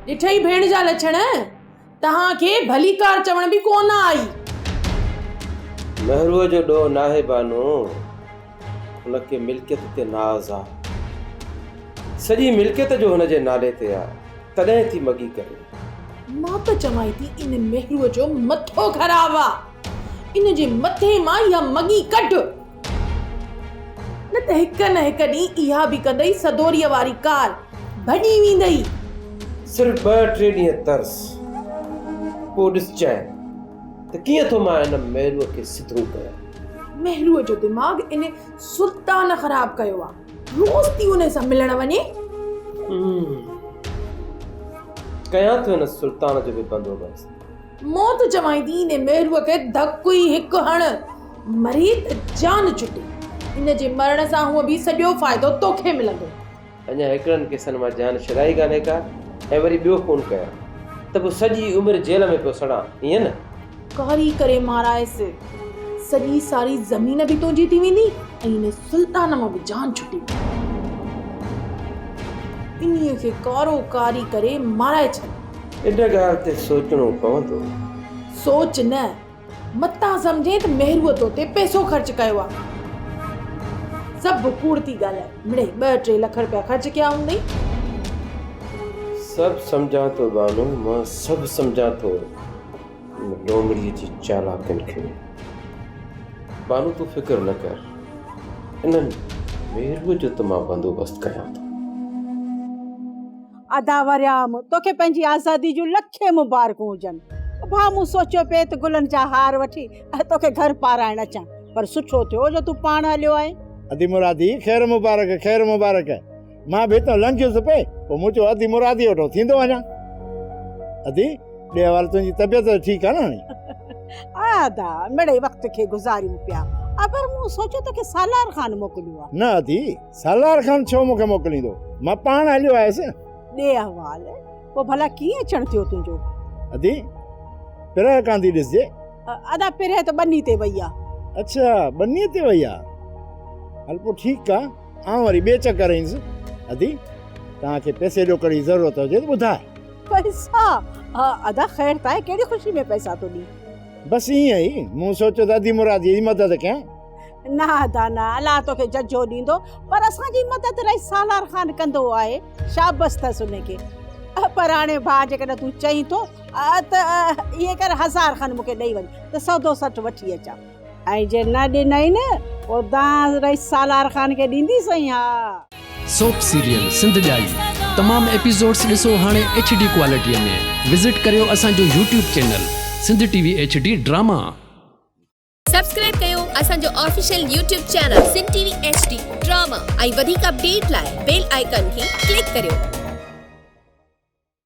ڏٺئي ڀيڻ جا لڇڻ، توهان کي ڀليڪار چوڻ به ڪونه آئي. مهروء جو ڏوهه ناهي بانو، هن کي ملڪيت تي ناز آ. سڄي ملڪيت جو هن جي نالي تي آ، تڏهن ٿي مڳي ڪري. مان ته چوانء ٿي ان مهروء جو مٿو خراب آ. ان جي مٿي مان اها مڳي ڪڍ. نه ته هڪ نه هڪ ڏينهن اها به ڪندئي سدوريء واري ڪار، ڀڄي ويندئي. صرف ٻه ٽي ڏينهن ترس، پوء ڏسجانء ته ڪيئن ٿو مان ان مهروء کي سڌو ڪيان. مهروء جو دماغ ان سلطان خراب ڪيو آ. روز ٿي ان سان ملڻ وڃي. ڪيان ٿو ان سلطان جو به بندوبست. موت چوانء ٿي ان مهروء کي ڌڪ ئي هڪ هڻ، مري ته جان ڇٽي. ان جي مرڻ سان هونء به سڄو فائدو توکي ملندو. اڃا هڪڙن ڪيسن مان جان ڇڏائي ڪانهي ڪا ۽ وري ٻيو خون ڪيان ته پوء سڄي عمر جيل ۾ پيو سڙان، ائين نه؟ ڪاري ڪري مارائيس. سڄي ساري زمين به تنهنجي ٿي ويندي ۽ ان سلطان مان به جان ڇٽي ويندي. انهيء کي ڪارو ڪاري ڪري مارائي ڇڏ. ان ڳالهه تي سوچڻو پوندو. سوچ نه، متان سمجهين ته مهروء تو تي پئسو خرچ ڪيو آ. سڀ ڪوڙ ٿي ڳالهائين. مڙئي ٻه ٽي لک رپيا خرچ ڪيا هوندئي. سڀ سمجهان ٿو بانو، مان سڀ سمجهان ٿو ان لومڙيء جي چالاڪين کي. بانو تون فڪر نه ڪر، انهن مهروء جو ته مان بندوبست ڪيان ٿو. ادا وريام، توکي پنهنجي آزادي جون لکين مبارڪون هجن. ڀاء مون سوچيو پئي ته گلن جا هار وٺي توکي گهر پارائڻ اچان، پر سٺو ٿيو جو تون پاڻ هليو آئين. ادي مرادي، خير مبارڪ، خير مبارڪ. مان به هتان لنگهيس پئي، پوء مون چيو ادي مراديء وٽان ٿيندو وڃان. ادي، ڏي احوال تنهنجي طبيعت ته ٺيڪ آهي نه هاڻي؟ ها ادا، مڙئي وقت کي گذاريون پيا. پر مون سوچيو توکي سالار خان موڪليو آهي. نه ادي، سالار خان ڇو مون کي موڪليندو؟ مان پاڻ هليو آيس. ڏي احوال، پوء ڀلا ڪيئن اچڻ ٿيو تنهنجو؟ ادي، پرهه ڪانه ٿي ڏسجي. ادا، پرهه ته ٻني تي وئي آ. اڇا، ٻنيء تي وئي آ. هل پوء ٺيڪ آ، آئون وري ٻئي چڪر ايندس. ادي، توهان کي پئسي ڏوڪڙ جي ضرورت هجي ته ٻڌاء. پئسا؟ ادا، خير ته آهي، ڪهڙي خوشي ۾ پئسا ٿو ڏين؟ بس ائين ئي، مون سوچيو ته ادي مراديء جي مدد ڪيان. نه ادا نه، الله توکي ججهو ڏيندو، پر اسان جي مدد رئيس سالار خان ڪندو آهي، شابس اٿس ان کي. پر هاڻي ڀاء جيڪڏهن تون چئين ٿو ته ائين ڪر هزار کن مون کي ڏئي وڃ ته سودو سٺ وٺي اچان. ۽ جي نه ڏنئي نه پوء دانهن رئيس سالار خان کي ڏينديسئين ها. سوپ سيريل سنڌ ڄائي تمام ايپيسوڊس ڏسو هاڻي ايڇ ڊي ڪوالٽي ۾ وزٽ ڪريو اسان جو YouTube channel Sindh T V H D drama. Subscribe ڪيو اسان جو official YouTube channel Sindh T V H D drama ۽ وڌيڪ اپڊيٽ لاء بيل آئيڪان کي ڪلڪ ڪريو.